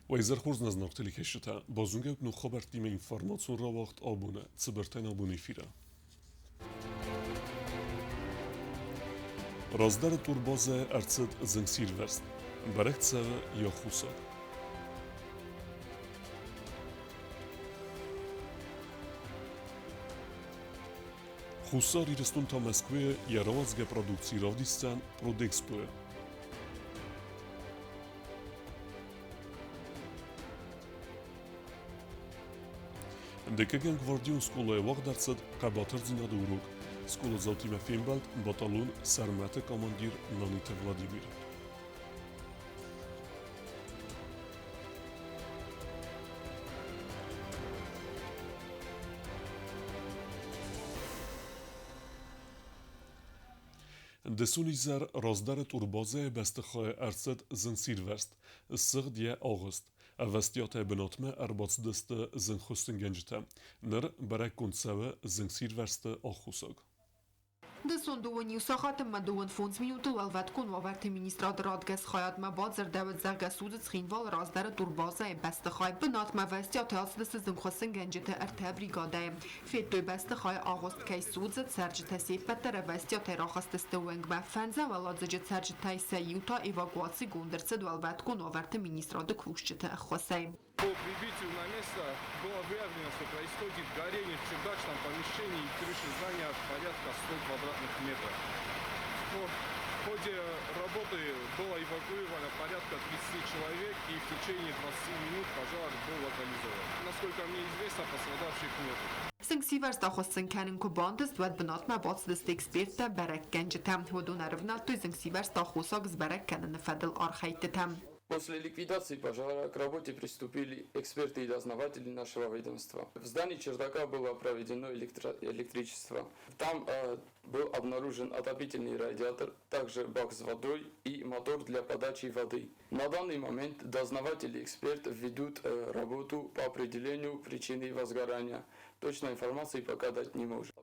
Уӕ хорз нӕ зынаргъ телекӕсджытӕ, базонгӕ ног хабӕрттимӕ информацион рауагъд абоны цыбыртӕн абоны эфиры. Раздӕры турбазӕ ӕрцыд зынгсирвӕзт. Бӕрӕг цӕуы йӕ хусӕг. Хуссар Ирыстон та Мӕскуыйы йӕ рауадзгӕ продукци равдисдзӕн Продэкспо-йы. Дыккӕгӕм гвардион скъолайы уагъд ӕрцыд хъӕбатырдзинады урок. Скъоладзаутимӕ фембӕлд батальон Сӕрмӕты командир Наниты Владимир. Дысон изӕр раздӕры турбазӕйы бӕстыхайы ӕрцыд зынгсирвӕзт, ссыгъд йӕ агъуыст. Ӕвӕстиатӕй бынатмӕ ӕрбацыдысты зынгхуыссынгӕнджытӕ. Ныр бӕрӕггонд цӕуы зынгсирвӕзты аххосаг. Дысон дыууын иу сахат ӕмӕ 25 минутыл Уӕлвӕткон уавӕрты министрады радгӕс хайадмӕ бадзырдӕуыд, зӕгъгӕ, судзы Цхинвалы раздӕры турбазӕйы бӕстыхай. Бынатмӕ ӕвӕстиатӕй ацыдысты зынгхуыссынгӕнджыты ӕртӕ бригадӕйы. Федтой бӕстыхайы агъуыст кӕй судзы, цӕрджытӕ се ппӕт дӕр ӕвӕстиатӕй рахызтысты уӕнгмӕ. Фӕндзӕм уӕладзыджы цӕрджытӕй сӕ иу та эвакуацигонд ӕрцыд Уӕлвӕткон уавӕрты министрады кусджыты ӕххуысӕй. По прибытию на место было выявлено, что происходит горение в чердачном помещении и крыше здания порядка 100 квадратных метров. В ходе работы было эвакуировано порядка 30 человек, и в течение 20 минут пожар был локализован. Насколько мне известно, пострадавших нет. Зынгсивӕрзт ахуыссын кӕнын куы бантыст, уӕд бынатмӕ бацыдысты эксперттӕ, бӕрӕггӕнджытӕ. Уыдон ӕрывнӕлдтой зынгсивӕрзт аххосаг сбӕрӕг кӕныны фӕдыл архӕйдтытӕм. После ликвидации пожара к работе приступили эксперты и дознаватели нашего ведомства. В здании чердака было проведено электричество. Там был обнаружен отопительный радиатор, также бак с водой и мотор для подачи воды. На данный момент дознаватели и эксперт ведут работу по определению причины возгорания. Точной информации пока дать не можем.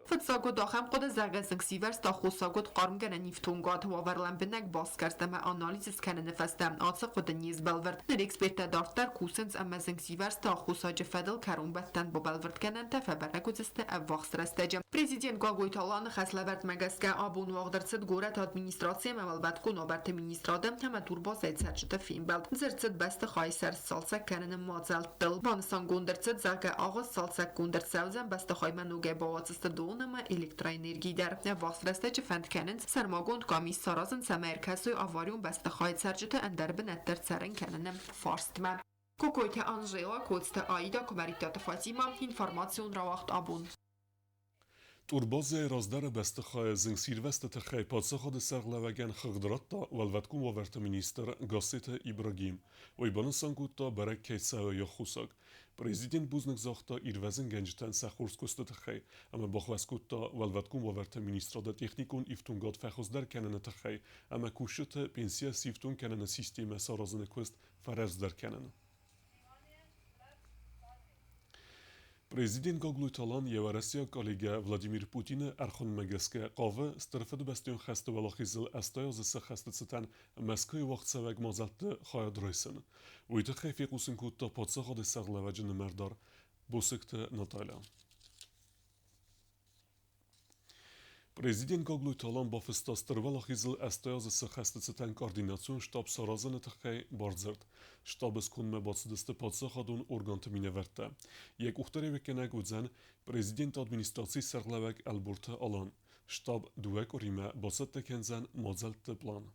Фыццаг уыд ахӕм хъуыды, зӕгъгӕ, зынгсивӕрзт аххосаг уыд хъармгӕнӕн ифтонгад уавӕр лӕмбынӕг басгӕрст ӕмӕ анализ скӕныны фӕстӕ ацы хъуыды не сбӕлвырд. Ныр эксперттӕ дарддӕр кусынц ӕмӕ зынгсивӕрзты аххосаджы фӕдыл кӕронбӕттӕн бабӕлвырдгӕнӕнтӕ фӕбӕрӕг уыдзысты ӕввахс рӕстӕджы. Президент Гаглойты Аланы хӕслӕвӕрдмӕ гӕсгӕ абон уагъд ӕрцыд горӕты администраци ӕмӕ уӕлвӕткон уавӕрты министрады ӕмӕ турбазӕйы цӕрджыты фембӕлд. Дзырд цыд бӕстыхайы сӕр сцалцӕг кӕныны мадзӕлттыл. Банысангонд ӕрцыд, зӕгъгӕ, агъуыст цалцӕггонд ӕрцӕудзӕн бӕстыхаймӕ ногӕй бауадздзысты дон ӕмӕ электроэнерги дӕр. Ӕввахс рӕстӕджы фӕнд кӕнынц сӕрмагонд къамис саразын, цӕмӕй ӕркӕсой аварион бӕстыхайы цӕрджыты ӕндӕр бынӕтты ӕрцӕрын кӕныны фарстмӕ. Кокойты Анжела, Коцты Аида, Куымӕридтаты Фатимӕ, информацион рауагъд абон. Турбазӕйы раздӕры бӕстыхайы зынгсирвӕзты тыххӕй паддзахады сӕргълӕууӕгӕн хыгъд радта уӕлвӕткон уавӕрты министр Гасситы Ибрагим. Уый банысан кодта, бӕрӕг кӕй цӕуы йӕ ххуысаг. Президент бузныг загъта ирвӕзынгӕнджытӕн сӕ хорз куысты тыххӕй ӕмӕ бахӕс кодта уӕлвӕткон уавӕрты министрады техникон ифтонгад фӕхуыздӕр кӕныны тыххӕй ӕмӕ кусджыты пенсийӕ сифтонг кӕныны системӕ саразыны куыст фӕрӕвдздӕр кӕнын. Президент Гаглойты Алан йӕ уӕрӕсейаг коллегӕ Владимир Путины ӕрхуынмӕ гӕсгӕ хъавы Стыр Фыдыбӕстӕйон хӕсты уӕлахизыл 80 азы сӕххӕсты цытӕн Мӕскуыйы уагъдцӕуӕг мадзӕлтты хайад райсын. Уый тыххӕй фехъусын кодта паддзахады сӕргълӕууӕджы нымӕрдар Босыкты Наталья. Президент Гаглойты Алан бафыста Стыр Уӕлахизыл 80 азы сӕххӕсты цытӕн координацион штаб саразыны тыххӕй бардзырд. Штабы скондмӕ бацыдысты паддзахадон органты минӕвӕрттӕ. Йӕ къухдариуӕггӕнӕг уыдзӕн президенты администрацийы сӕргълӕууӕг Ӕлборты Алан. Штаб дыууӕ къуыримӕ бацӕттӕ кӕндзӕн мадзӕлтты план.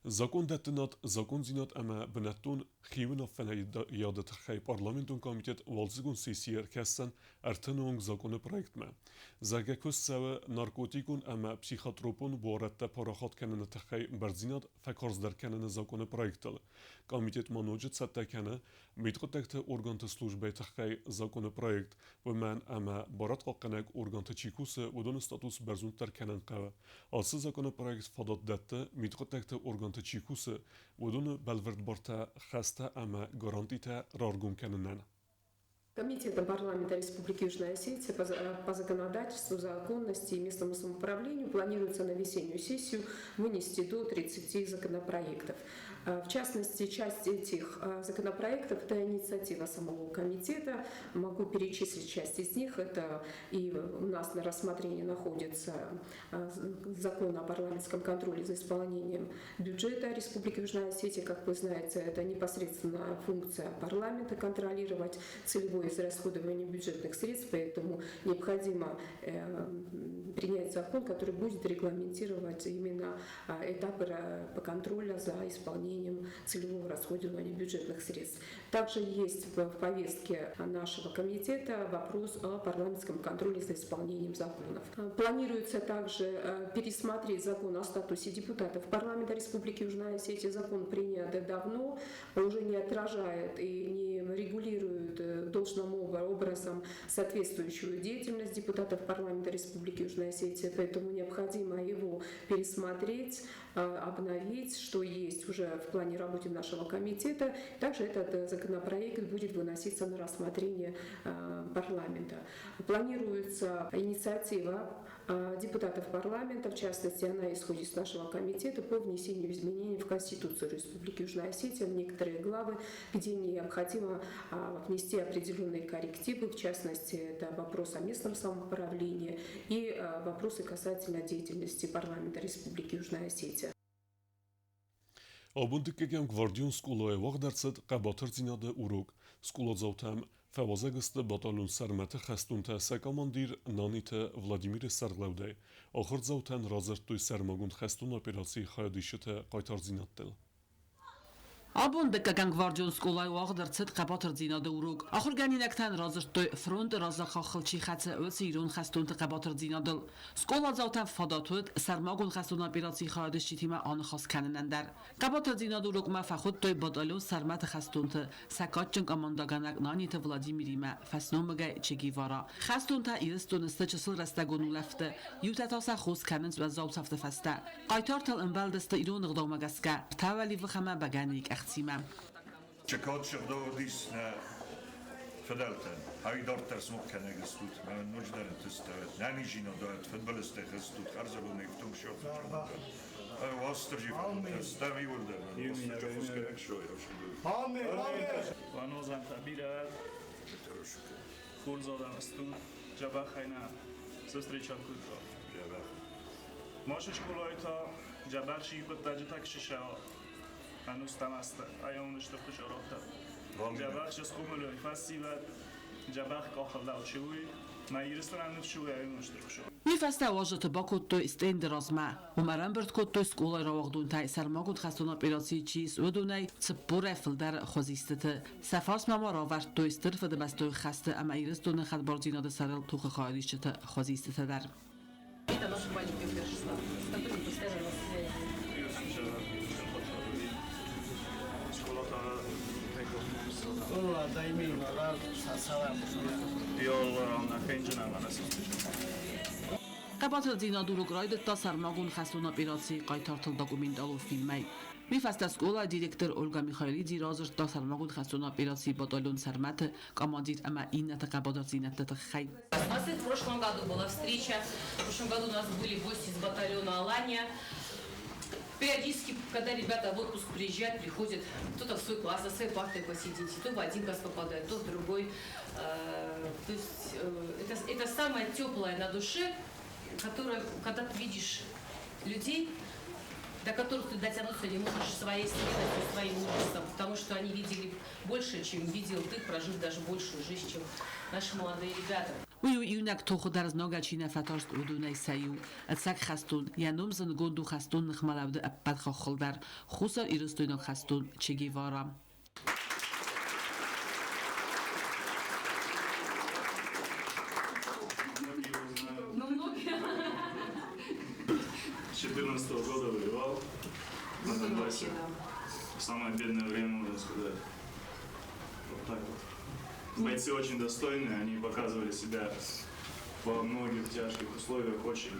Закондӕттынад, закондзинад ӕмӕ бынӕттон хиуынаффӕйады тыххӕй парламентон комитет уалдзыгон сессийы ӕркӕсдзӕн ӕртыны онг законы проектмӕ. Зӕгъгӕ, куыст цӕуы наркотикон ӕмӕ психотропон буарадтӕ парахат кӕныны тыххӕй бӕрндзинад фӕкарздӕр кӕныны законы проектыл. Комитет ма ноджы цӕттӕ кӕны Мидхъуыддӕгты органты службӕйы тыххӕй законы проект, уымӕн ӕмӕ барадхъахъхъӕнӕг органты чи кусы, уыдоны статус бӕрзонддӕр кӕнын хъӕуы. Ацы законы проект фадат дӕтты, мидхъуыддӕгты органты чи кусы, уыдоны бӕлвырд бартӕ, хӕстӕ ӕмӕ гарантитӕ раргом кӕнынӕн. Комитетом парламента Республики Южная Осетия по законодательству, законности и местному самоуправлению планируется на весеннюю сессию вынести до 30 законопроектов. В частности, часть этих законопроектов – это инициатива самого комитета. Могу перечислить часть из них. Это и у нас на рассмотрении находится закон о парламентском контроле за исполнением бюджета Республики Южная Осетия. Как вы знаете, это непосредственно функция парламента контролировать целевое израсходование бюджетных средств, поэтому необходимо принять закон, который будет регламентировать именно этапы контроля за исполнением целевого расходования бюджетных средств. Также есть в повестке нашего комитета вопрос о парламентском контроле за исполнением законов. Планируется также пересмотреть закон о статусе депутатов парламента Республики Южная Осетия. Закон принят давно, уже не отражает и не регулирует должным образом соответствующую деятельность депутатов парламента Республики Южная Осетия, поэтому необходимо его пересмотреть, обновить, что есть уже в плане работы нашего комитета. Также этот законопроект будет выноситься на рассмотрение парламента. Планируется инициатива депутатов парламента, в частности, она исходит из нашего комитета по внесению изменений в Конституцию Республики Южная Осетия, в некоторые главы, где необходимо внести определенные коррективы, в частности, это вопрос о местном самоуправлении и вопросы касательно деятельности парламента Республики Южная Осетия. Абон дыккӕгӕм гвардион скъолайы уагъд ӕрцыд хъӕбатырдзинады урок. Скъоладзаутӕм фӕуазӕг сты батальон Сӕрмӕты хӕстонтӕ сӕ командир Наниты Владимиры сӕргълӕудӕй. Ахуырдзаутӕн радзырдтой сӕрмагонд хӕстон операцийы хайадисджыты хъайтардзинӕдтыл. Абон дыккӕгӕм гвардион скъолайы уагъд ӕрцыд хъӕбатырдзинады урок. Ахуыргӕнинӕгтӕн радзырдтой фронты раззаг хаххыл чи хӕцы, уыцы ирон хӕстонты хъӕбатырдзинадыл. Скъоладзаутӕн фадат уыд сӕрмагонд хӕстон операцийы хайадисджытимӕ аныхас кӕнынӕн дӕр. Хъӕбатырдзинады урокмӕ фӕхуыдтой батальон Сӕрмӕты хӕстонты сӕ кадджын командӕгӕнӕг Наниты Владимиримӕ, фӕсномыгӕй Че Гевара. Хӕстонтӕ Ирыстоны сты чысыл рӕстӕгон улӕфты, иутӕ та сӕ хос кӕнынц уӕззау цӕфты фӕстӕ. Хъайтартыл ӕмбӕлдысты ирон ӕгъдаумӕ гӕсгӕ, ӕртӕ уӕливых ӕмӕ бӕгӕныйы кӕхцимӕ. Чи кад сыгъдӕг уыдис нӕ фыдӕлтӕн, ӕви дарддӕр смог кӕнӕг стут, ӕмӕ ноджыдӕр ӕнтыстӕ, нӕниздзинад уӕд, фыдбылызтӕй хызт ут, хӕрзӕбонӕй ифтонг сиахсджытӕ. Уастырджи стӕм иуылдӕр, Уастырджи хосгӕнӕг суай. Ванозанта бирӕ хорз адӕм стут, дзӕбӕхӕй нӕ встречать кодта. Машы скъолайы та дзӕбӕх хъуыддаджытӕ куы ӕнустӕм азты айоны стыр хуыз радта. Дзӕбӕх схъомыл фӕсивӕд, дзӕбӕх къахыл чи уый, мӕ Ирыстонӕн ныфс у айоны стыр хуыз. Уый фӕстӕ уазджыты бакодтой стенды размӕ. Уым ӕрӕмбырд кодтой скъолайы рауагъдонтӕй сӕрмагонд хӕстон операцийы чи ис, уыдонӕй 40-ӕй фылдӕр хуызистыты. Сӕ фарсмӕ ма равӕрдтой Стыр Фыдыбӕстӕйы хӕсты ӕмӕ Ирыстоны хӕдбардзинады сӕрыл тохы хайадисджыты хуызистытӕ дӕр. Это наше маленькое пиршество, с которым постоянно на связи. Хъӕбатырдзинады урок райдыдта сӕрмагонд хӕстон операцийы хъайтартыл документалон фильмӕй. Уый фӕстӕ скъолайы директор Ольга Михайлиди радзырдта сӕрмагонд хӕстон операцийы батальон Сӕрмӕты командир ӕмӕ иннӕты хъӕбатырдзинӕдты тыххӕй. У нас и в прошлом году была встреча. В прошлом году у нас были гости из батальона «Алания». Периодически, когда ребята в отпуск приезжают, приходят кто-то в свой класс, за своей партой посидеть, то в один класс попадает, то в другой. То есть это самое теплое на душе, которое, когда ты видишь людей, до которых ты дотянуться не можешь своей смелостью, своим мужеством, потому что они видели больше, чем видел ты, прожив даже большую жизнь, чем наши молодые ребята. Уый у иунӕг тохы дӕр знагӕй чи нӕ фӕтарст, уыдонӕй сӕ иу. Ӕцӕг хӕстон, йӕ ном зындгонд у хӕстон ныхмӕлӕуды ӕппӕт хаххыл дӕр. Хуссар-ирыстойнаг хӕстон Че Гевара. Ну, многие. С 14 года воевал на Донбассе. Самое бедное время, можно сказать. Вот так вот. Бойцы очень достойные, они показывали себя во многих тяжких условиях очень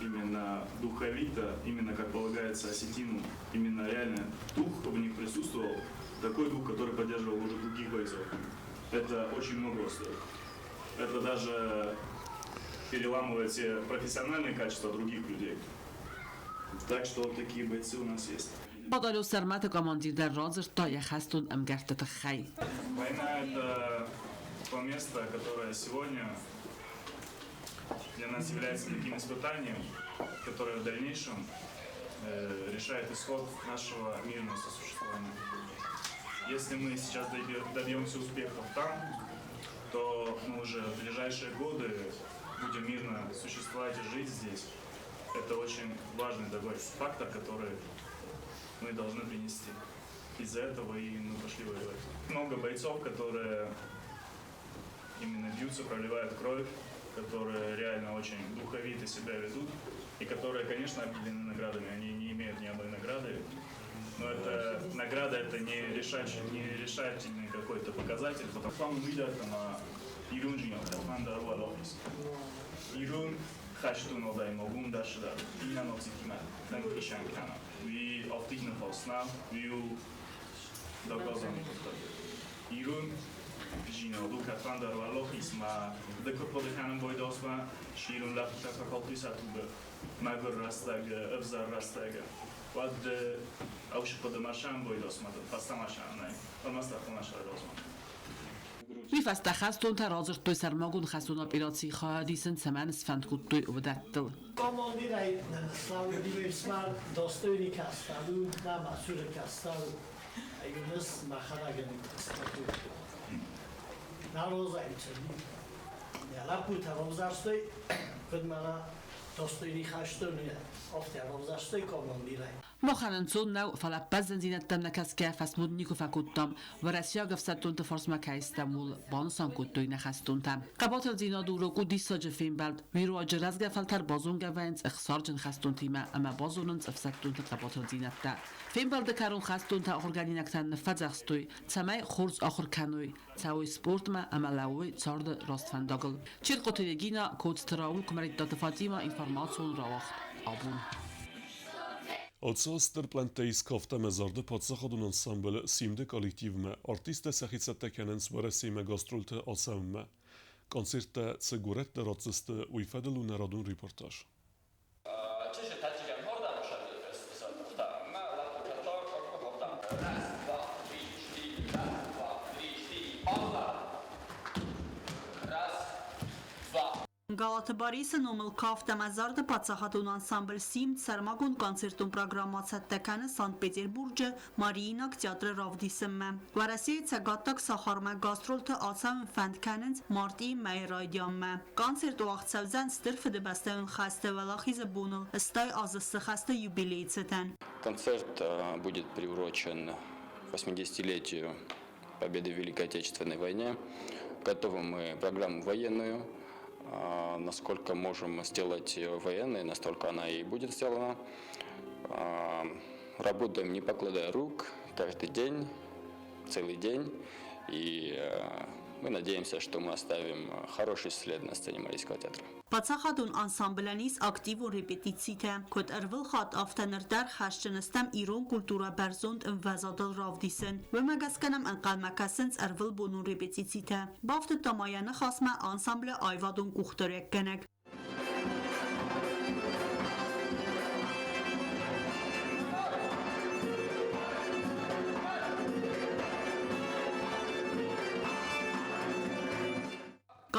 именно духовито, именно как полагается осетину, именно реально дух в них присутствовал, такой дух, который поддерживал уже других бойцов. Это очень много стоит. Это даже переламывает все профессиональные качества других людей. Так что вот такие бойцы у нас есть. Батальон Сарматы командир радзырдта йӕ хӕстон ӕмгӕртты тыххӕй. Война – это то место, которое сегодня для нас является таким испытанием, которое в дальнейшем решает исход нашего мирного сосуществования. Если мы сейчас добьемся успехов там, то мы уже в ближайшие годы будем мирно существовать и жить здесь. Это очень важный такой фактор, который мы должны принести. Из-за этого и мы пошли воевать. Много бойцов, которые именно бьются, проливают кровь, которые реально очень духовито себя ведут и которые, конечно, обделены наградами. Они не имеют ни одной награды. Но это награда это не решательный какой-то показатель. Потом Уый фӕстӕ хӕстонтӕ радзырдтой сӕрмагонд хӕстон операцийы хайадисын, цӕмӕн сфӕнд кодтой, уыдӕттыл. Махӕн ӕнцон нӕу, фӕлӕ ӕппӕт зындзинӕдтӕм нӕ кӕсгӕ, фӕсмон никуы фӕкодтам. Уӕрӕсейаг ӕфсӕддонты фарсмӕ кӕй стӕм, ууыл, банысан кодтой нӕ хӕстонтӕ. Хъӕбатырдзинады урок у диссаджы фембӕлд. Уый руаджы рӕзгӕ фӕлтӕр базонгӕ вӕййынц ӕхсарджын хӕстонтимӕ ӕмӕ базонынц ӕфсӕддонты хъӕбатырдзинӕдтӕ. Фембӕлды кӕрон хӕстонтӕ ахуыргӕнинӕгтӕн ныффӕдзӕхстой, цӕмӕй хорз ахуыр кӕной, цӕуой спортмӕ ӕмӕ лӕууой царды раст фӕндагыл. Черкъоты Регина, Коцты Рауль, Куымӕридтаты Фатимӕ, информацион рауагъд Абон. Ацы аз стыр пълӕнттӕ ис кафт ӕмӕ зарды паддзахадон ансамбль Симд-ы коллективмӕ. Артисттӕ сӕхи цӕттӕ кӕнынц Уӕрӕсемӕ гастролты ацӕуынмӕ. Концерттӕ цы горӕтты ратдзысты, уый фӕдыл у нӕ радон репортаж. Галаты Барисы номыл кафт ӕмӕ зарды паддзахадон ансамбль «Симд» сӕрмагонд концертон программӕ цӕттӕ кӕны Санкт-Петербурджы Мариинаг театры равдисынмӕ. Уӕрӕсейы цӕгаттаг сахармӕ гастролты ацӕуын фӕнд кӕнынц мартъийы мӕйы райдианмӕ. Концерт уагъд цӕудзӕн Стыр Фыдыбӕстӕйон хӕсты Уӕлахизы боныл 80 азы цы хӕсты юбилейы цытӕн. Концерт будет приурочен 80-летию Победы в Великой Отечественной войне. Готовим мы программу военную. Насколько можем сделать военной, настолько она и будет сделана. Работаем не покладая рук, каждый день, целый день. И мы надеемся, что мы оставим хороший след на сцене Марийского театра. Паддзахадон ансамблӕн ис активон репетицитӕ, куыд ӕрвылхатт, афтӕ ныр дӕр хӕсджын стӕм ирон культурӕ бӕрзонд ӕмвӕзадыл равдисын. Уымӕ гӕсгӕ нӕм ӕнхъӕлмӕ кӕсынц ӕрвылбонон репетицитӕ. Бафтыдта ма йӕ ныхасмӕ ансамблы аивадон къухдариуӕггӕнӕг.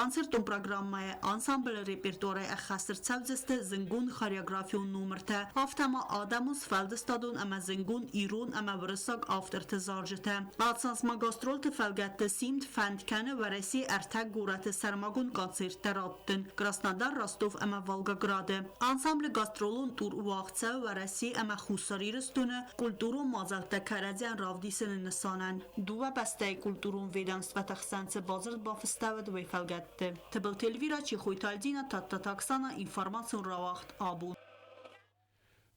Концертон программӕйы ансамблы репертуарӕй ӕххӕст ӕрцӕудзысты зынгон хореографион номыртӕ, афтӕ ма адӕмон сфӕлдыстадон ӕмӕ зынгон ирон ӕмӕ уырыссаг авторты зарджытӕ. Ацансма гастролты фӕлгӕтты Симд фӕнд кӕны Уӕрӕсейы ӕртӕ горӕты сӕрмагонд концерттӕ раттын Краснодар, Ростов ӕмӕ Волгограды. Ансамблы гастролон тур уагъд цӕуы Уӕрӕсе ӕмӕ Хуссар Ирыстоны культурон мадзӕлттӕ кӕрӕдзийӕн равдисыны нысанӕн. Дыууӕ бӕстӕйы культурон ведомствӕты хсӕн цы бадзырд бафыстӕуыд, уый фӕлгӕтты. Тыбылты Эльвира, Чехойты Альдина, Тадтаты Оксана, информацион рауагъд Абон.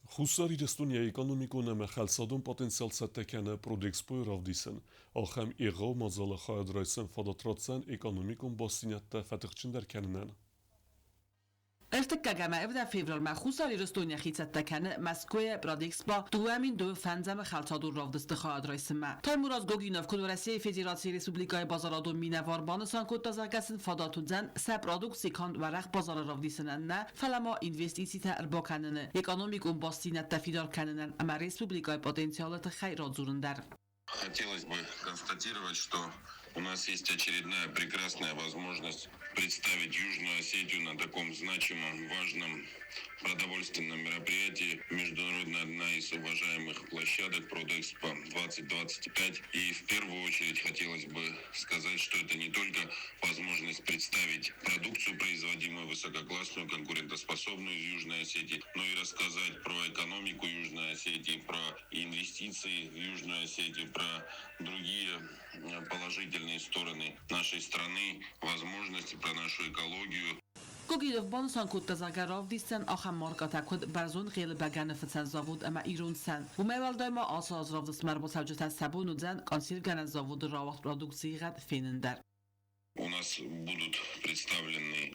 Хуссар Ирыстон йӕ экономикон ӕмӕ хӕлцадон потенциал цӕттӕ кӕны Продэкспойы равдисын. Ахӕм егъау мадзалы хайад райсын фадат ратдзӕн экономикон бастдзинӕдтӕ фӕтыхджындӕр кӕнынӕн. 3 ӕмӕ 7 февралмӕ Хуссар Ирыстон йӕхи цӕттӕ кӕны Мӕскуыйы Продэкспо 2025-ы хӕлцадон равдысты хайад райсынмӕ. Таймураз Гогинов куыд Уӕрӕсейы Федерацийы республикӕйы базарадон минӕвар банысан кодта, зӕгъгӕ сын фадат уыдзӕн сӕ продукци канд уӕрӕх базары равдисынӕн нӕ, фӕлӕ ма инвестицитӕ ӕрбакӕныны, экономикон бастдзинӕдтӕ фидар кӕнынӕн ӕмӕ республикӕйы потенциалы тыххӕй радзурын дӕр. Хотелось бы констатировать, что у нас есть очередная прекрасная возможность представить Южную Осетию на таком значимом, важном продовольственном мероприятии. Международная одна из уважаемых площадок Продэкспо 2025. И в первую очередь хотелось бы сказать, что это не только возможность представить продукцию, производимую высококлассную, конкурентоспособную из Южной Осетии, но и рассказать про экономику Южной Осетии, про инвестиции в Южную Осетию, про другие положительные стороны нашей страны, возможности, про нашу экологию. Гогинов банысан кодта, зӕгъгӕ, равдисдзӕн ахӕм маркӕтӕ, куыд бӕрзонд гъелы бӕгӕныфыцӕн завод ӕмӕ ирон сӕн. Уымӕй уӕлдай ма ацы аз равдыстмӕ ӕрбацӕуджытӕн сӕ бон уыдзӕн консервгӕнӕн заводы рауагъд продукцийы гъӕд фенын дӕр. У нас будут представлены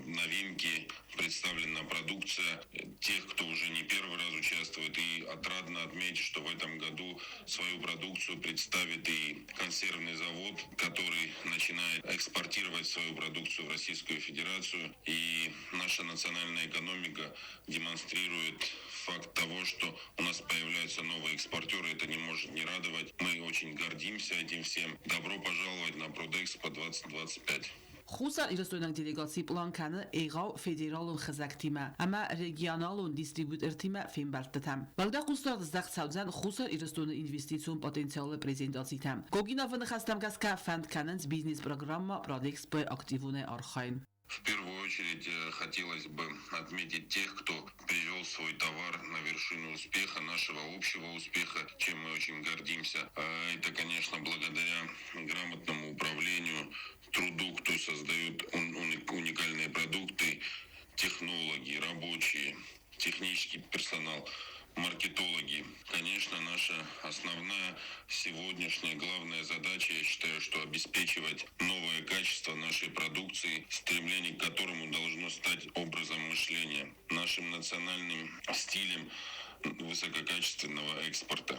новинки, представлена продукция тех, кто уже не первый раз участвует. И отрадно отметить, что в этом году свою продукцию представит и консервный завод, который начинает экспортировать свою продукцию в Российскую Федерацию. И наша национальная экономика демонстрирует факт того, что у нас появляются новые экспортеры. Это не может не радовать. Мы очень гордимся этим всем. Добро пожаловать на Продэкспо 2025. Хуссар Ирыстойнаг делегаци пълан кӕны егъау федералон хызӕгтимӕ ӕмӕ регионалон дистрибьютортимӕ фембӕлдтытӕм. Уӕлдай хъусдард здӕхт цӕудзӕн Хуссар Ирыстоны инвестицион потенциалы презентацитӕм. Гогиновы ныхӕстӕм гӕсгӕ фӕнд кӕнынц бизнес-программӕ Продэкспо-йы активонӕй архайын. В первую очередь хотелось бы отметить тех, кто привел свой товар на вершину успеха, нашего общего успеха, чем мы очень гордимся. Это, конечно, благодаря грамотному управлению, труду, кто создает уникальные продукты, технологи, рабочие, технический персонал, маркетологи. Конечно, наша основная сегодняшняя главная задача, я считаю, что обеспечивать новое качество нашей продукции, стремление к которому должно стать образом мышления, нашим национальным стилем высококачественного экспорта.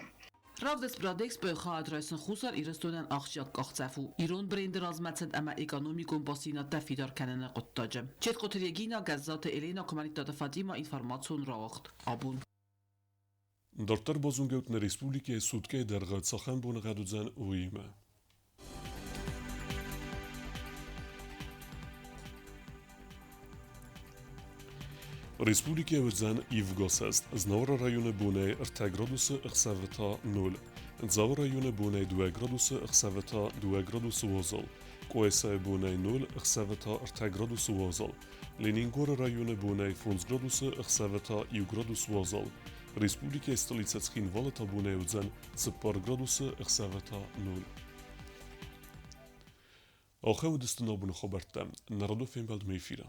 Равдыст Продэкспойы хайад райсын Хуссар Ирыстонӕн ахсджиаг къахдзӕф у ирон бренды размӕцыд ӕмӕ экономикон бастдзинӕдтӕ фидар кӕныны хъуыддаджы. Четкъоты Регина, Гӕззаты Елена, Куымӕридтаты Фатимӕ, информацион рауагъд. Абон. Дарддӕр базонгӕут нӕ республикӕйы суткӕйы дӕргъы цахӕм боныгъӕд уыдзӕн, уыимӕ. Республикӕйы уыдзӕн ивгӕсӕст. Знауыры районы бонӕй 3 градусы, ӕхсӕвы та 0. Дзауы районы бонӕй 2 градусы, ӕхсӕвы та 2 градусы уазал. Къуайсайы бонӕй 0, ӕхсӕвы та 3 градусы уазал. Ленингоры районы бонӕй 5 градусы, ӕхсӕвы та 1 градус уазал. Республикӕйы столицӕ Цхинвалы та бонӕй уыдзӕн 4 градусы, ӕхсӕвы та 0. Ахӕм уыдысты нӕ абоны хабӕрттӕ. Нӕ радон фембӕлдмӕ эфиры.